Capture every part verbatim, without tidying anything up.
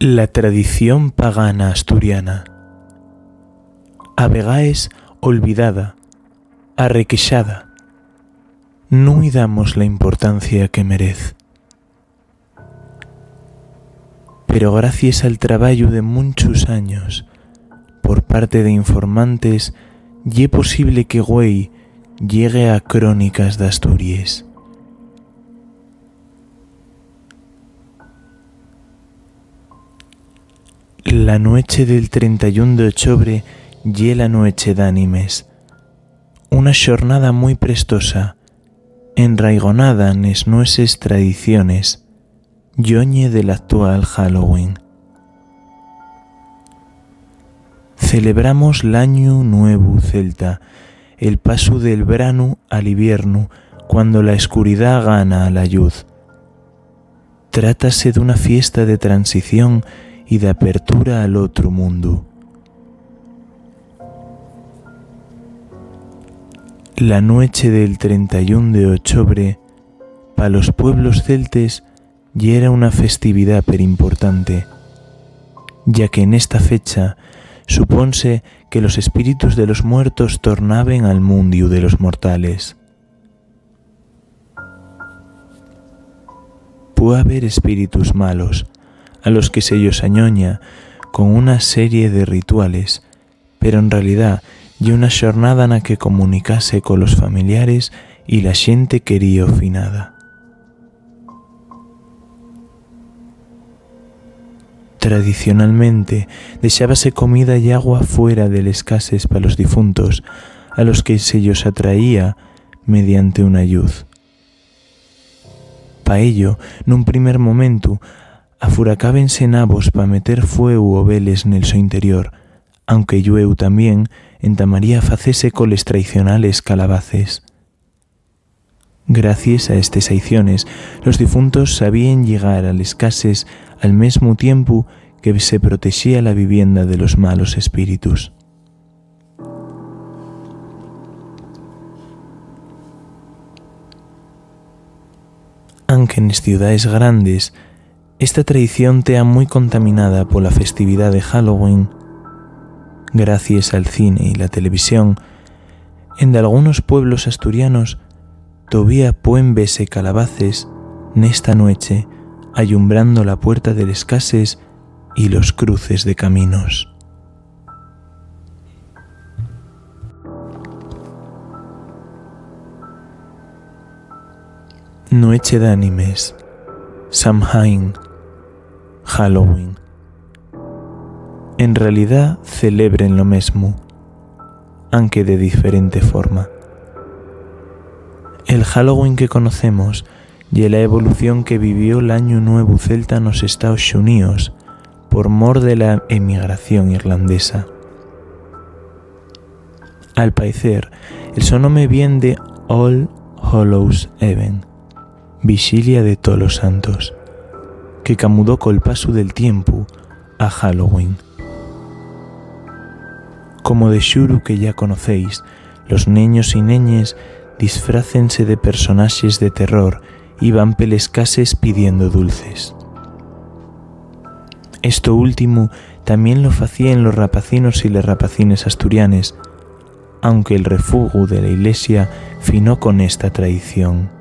La tradición pagana asturiana, a vegaes olvidada, arrequexada, nun-y damos la importancia que merez. Pero gracies al trabayu de munchos años, por parte de informantes, ye posible que güei llegue a Crónicas d'Asturies. La nueche del trenta y un d'ochobre ye la nueche d'Ánimes, una xornada mui prestosa, enraigonada nes nueses tradiciones, lloñe del actual Halloween. Celebramos l'Añu Nuevu Celta, el pasu del branu al iviernu, cuando la escuridá gana a la lluz. Trátase d'una fiesta de transición y d'apertura al otru mundu. La nueche del trenta y un d'ochobre, pa los pueblos celtes, yera una festividá perimportante, ya que nesta fecha supónse que los espíritus de los muertos tornaben al mundiu de los mortales. Pue haber espíritus malos a los que se-yos añoña con una serie de rituales, pero en realidá ye una xornada na que comunicase colos familiares y la xente querío finada. Tradicionalmente, dexábase comida y agua fuera de les cases pa los difuntos, a los que se-yos atraía mediante una lluz. Pa ello, nun primer momentu, afuracábense nabos pa meter fueu o veles nel so interior, aunque llueu tamién entamaría a facese coles traicionales calabaces. Gracies a estes aiciones, los difuntos sabíen llegar a les cases al mesmu tiempu que se protexía la vivienda de los malos espíritus. Anque nes ciudaes grandes, esta tradición tea mui contaminada pola festividá de Halloween, gracies al cine y la televisión, en dalgunos pueblos asturianos tovía puen vese calabaces nesta nueche allumbrando la puerta de les cases y los cruces de caminos. Nueche d'Ánimes, Samhain, Halloween. En realidá celebren lo mesmu, anque de diferente forma. El Halloween que conocemos ye la evolución que vivió l'Añu Nuevu Celta nos Estaos Xuníos por mor de la emigración irlandesa. Al paecer, el so nome vien de All Hallows Even, Vixilia de Tolos Santos, que camudó col pasu del tiempu a Halloween. Como de xuru que yá conocéis, los neños y neñes disfrácense de personaxes de terror y van peles cases pidiendo dulces. Esto últimu tamién lo facíen los rapacinos y les rapacines asturianes, aunque el refugu de la ilesia finó con esta tradición.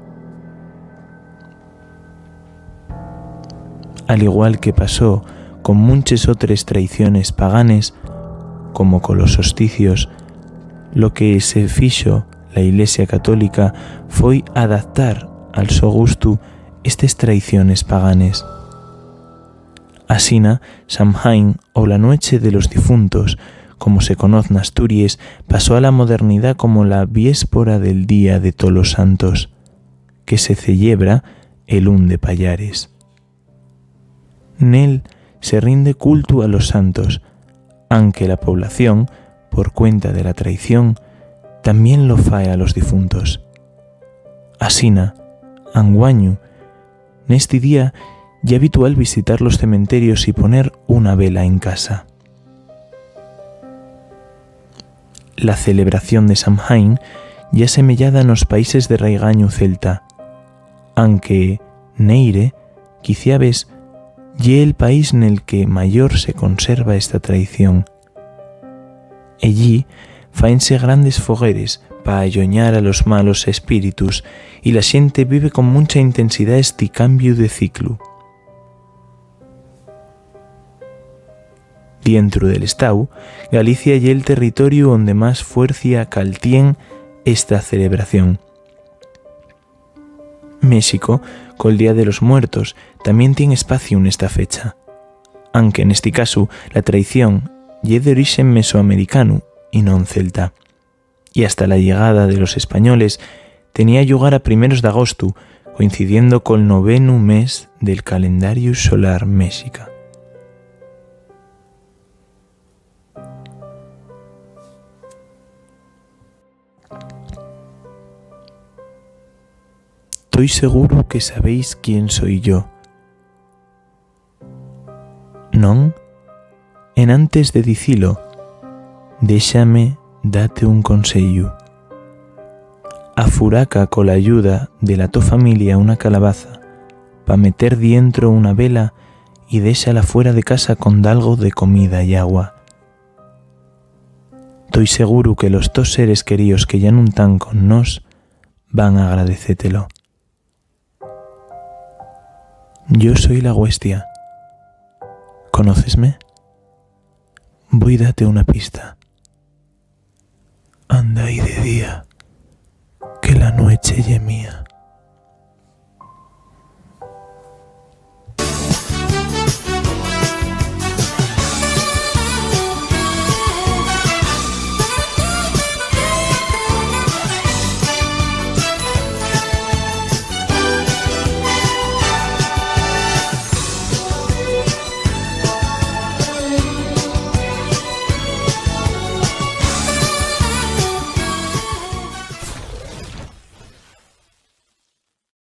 Al igual que pasó con munches otres traiciones paganes, como colos hosticios, lo que se fixo la Ilesia Católica foi adaptar al so gustu estes traiciones paganes. Asina, Samhain, o la Nueche de los Difuntos, como se conoz n'Asturies, pasó a la modernidá como la Viéspora del Día de Tolos Santos, que se cellebra el un de Payares. Nel se rinde cultu a los santos, anque la población, por cuenta de la traición, tamién lo fae a los difuntos. Asina, anguaño, nesti día ye habitual visitar los cementerios y poner una vela en casa. La celebración de Samhain ye asemeyada nos países de raigañu celta, anque n'Eire, quiciabes, ye el país nel que mayor se conserva esta tradición. Ellí fáense grandes fogueres pa alloñar a los malos espíritus y la xente vive con muncha intensidá esti cambiu de ciclu. Dientru del Estáu, Galicia ye el territoriu onde más fuercia caltién esta celebración. México, col Día de los Muertos, tamién tien espaciu nesta fecha, anque nesti casu la tradición ye d'orixe mesoamericanu y non celta. Y hasta la llegada de los españoles tenía llugar a primeros d'agostu, coincidiendo col novenu mes del calendariu solar mexica. Toi seguru que sabéis quién soi yo. ¿Non? Enantes de dicilo, déxame date un conseyu. Afuraca cola ayuda de la to familia una calabaza pa meter dientro una vela y déxala fuera de casa con dalgo de comida y agua. Toi seguru que los tos seres queríos que yá nun tán con nós van agradecételo. Yo soi la güestia. ¿Conócesme? Voi date una pista. Andái de día, que la nueche ye mía.